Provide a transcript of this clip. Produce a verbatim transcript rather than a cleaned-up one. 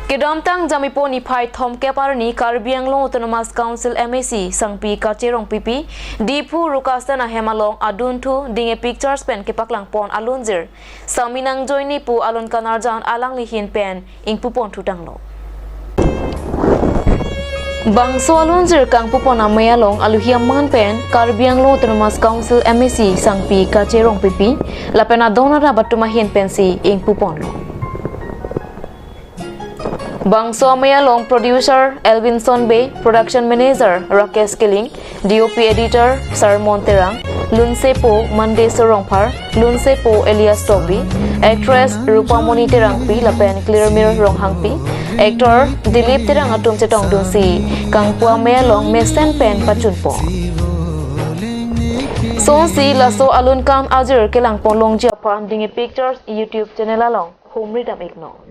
Kedamtang Jamipo niphai thomkep arni Karbi Anglong Autonomous Council M A C Sangpi Kache Rongpipi Diphu Rukasten ahem along adunthu Dinge Pictures pen kepaklangpon alunjir Sami nangjoine pu alun kanarjan alangli ahin pen ingpupon thutanglo. Bangso alunjir kangpupon amei along aluhi aman pen Karbi Anglong Autonomous Council M A C Sangpi Kache Rongpipi lapen adon arap atum ahin pensi ingpuponlo. Bangso amei along producer Elvinson Bey, production manager Rakesh Killing, D O P editor Sarmon Terang, lunsepo Mandeso Rongphar, lunsepo Elias Tokbi, actress Rupamoni Terangpi lapen Clearmir Ronghangpi, actor Dilip Terang atum chetongdunsi kangpu amei along mesen pen pachunpo. Sonsi laso alun kan ajir kelangpon longji aphan Dinge Pictures YouTube channel along humri dam iknon.